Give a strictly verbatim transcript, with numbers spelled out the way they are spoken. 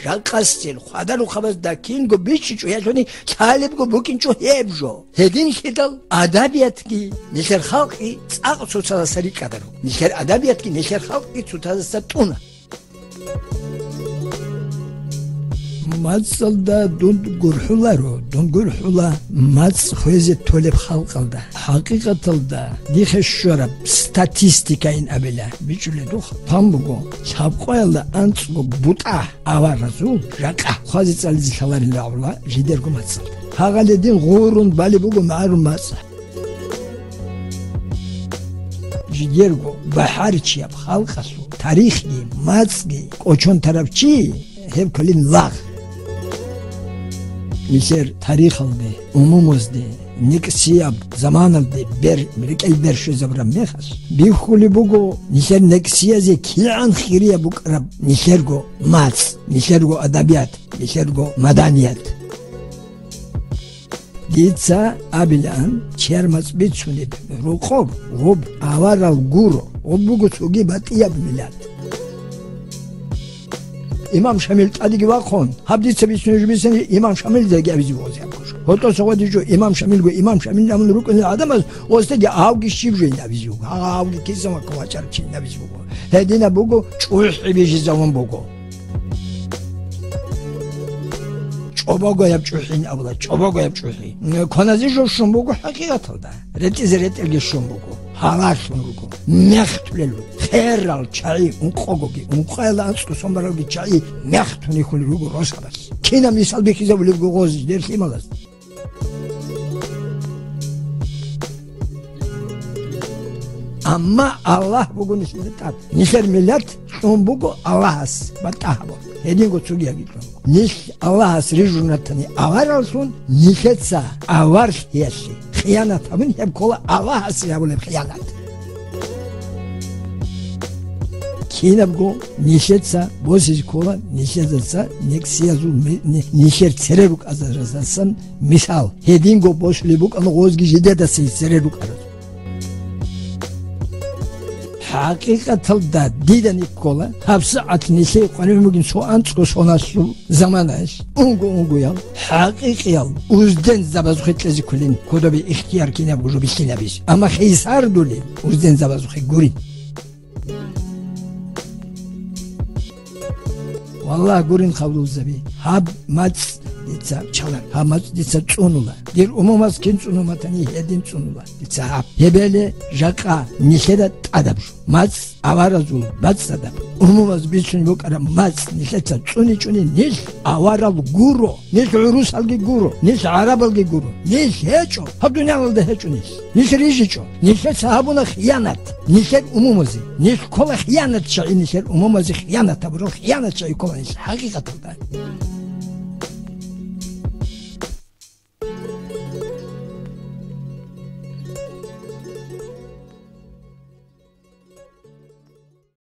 Жакъасил хвадарухъабазда кинго бичӀчӀичӀо ялъуни лъалебго букӀинчӀо гьеб жо. Гьединлъидал адабиятги нилъер халкъги цӀакъ цоцазаса рикӀкӀадаро. Нилъер адабиятги нилъер халкъги цоцазаса тӀуна. МацӀалда дун гурхӀуларо, дун гурхӀула мацӀ хвезе толеб халкъалда. ХӀакъикъаталда, дихъе щвараб статистикайин абила, бичӀчӀулеб духа, пан буго, лъабкъоялда анцӀго бутӀа аваразул жакъа хвазе-цӀализе лъаларин рагӀула жидерго мацӀалда. Гьагъале дин гъурун балеб буго магӀарул мацӀ. Жидерго бахӀарчияб халкъалъул тарихги мацӀги кӀочон тарав чи гьеб кколин лагъ. Нилъер тарихалде, умумузде, некӀсияб заманалде бер, рекӀел бер щвезабураб мехалъ, бихьулеб буго нилъер некӀсиязе кигӀан хирияб букӀараб нилъерго мацӀ, нилъерго адабият, нилъерго маданият. Дица абилан, чермацӀ бицунеб рокъоб, гъоб аварал гуро, гъоб буго цоги батӀияб миллат. Имам Шамил тӀадеги вахъун, гьаб дица бицунеб жо бицани, Имам Шамилдаги абизе буго гъозе абуржо. ГьотӀоса гъодичӀо Имам Шамилго, Имам Шамил амун рукӀунел гӀадамаз, гъосдаги авги щиб жойин абизе буго, гьагъа авги киса маккун вачӀарав чин абизе буго. Гьединаб буго, чӀухӀи бижизавун буго. ЧӀобогояб чӀухӀин абула, чӀобогояб чӀухӀи. Кваназе жо щун буго хӀакъикъаталда. РетӀизе ретӀелги щун буго. Гьалаллъун руго. Мех тулел руго. Херал чагӀи ункъогоги, ункъоялда анцӀго сон баралги чагӀи мех тунихьулел руго росабалъ. Кинаб мисал бихьизабулеб буго гъоз жидер лъималаз? Амма Аллагь буго нилъеда тӀад. Нилъер миллат кьун буго Аллагьас батӀа гьабун. Гьединго цогиябги кьун буго. Нилъ Аллагьас рижун ратани авараллъун, нилъеца аварлъиялъе хиянат гьабун, гьеб ккола Аллагьасе гьабулеб хиянат. Кинабго нилъеца босизе ккола, нилъедаца некӀсиязул ми-, ни-, нилъер цере рукӀазаразасан мисал, гьединго босулеб букӀана гъозги жидедаса цере рукӀараз. ХӀакъикъаталда дида никкола, гьабсагӀат нилъее къваригӀун бугин цо анцӀго соналъул заманаялъ, унго-унгоял, хӀакъикъиял уздензабазухъе кьезе кколин кодобе ихтияр кинабго жо бихьинабизе. Амма хисардулел уздензабазухъе гурин. Валлагь, гурин, хавлулзаби, гьаб мацӀ дица чалар, гьаб мацӀ дица цӀунула. Дир умумаз кин цӀунун батани, гьедин цӀунула дица гьаб. Гьебеле жакъа нилъеда тӀадаб жо. МацӀ аваразул бацӀцӀадаб. Умумаз бицун букӀараб мацӀ нилъеца цӀуни-чӀуни нилъ аварал гуро, нилъ гӀурусалги гуро, нилъ гӀарабалги гуро, нилъ гьечӀо, гьаб дуниялалда гьечӀо нилъ. Нилъ рижичӀо. Нилъеца гьабуна хиянат нилъер умумазе. Нилъ ккола хиянатчагӀи, нилъер умумазе хиянат гьабурал хиянатчагӀи ккола нилъ хӀакъикъаталда.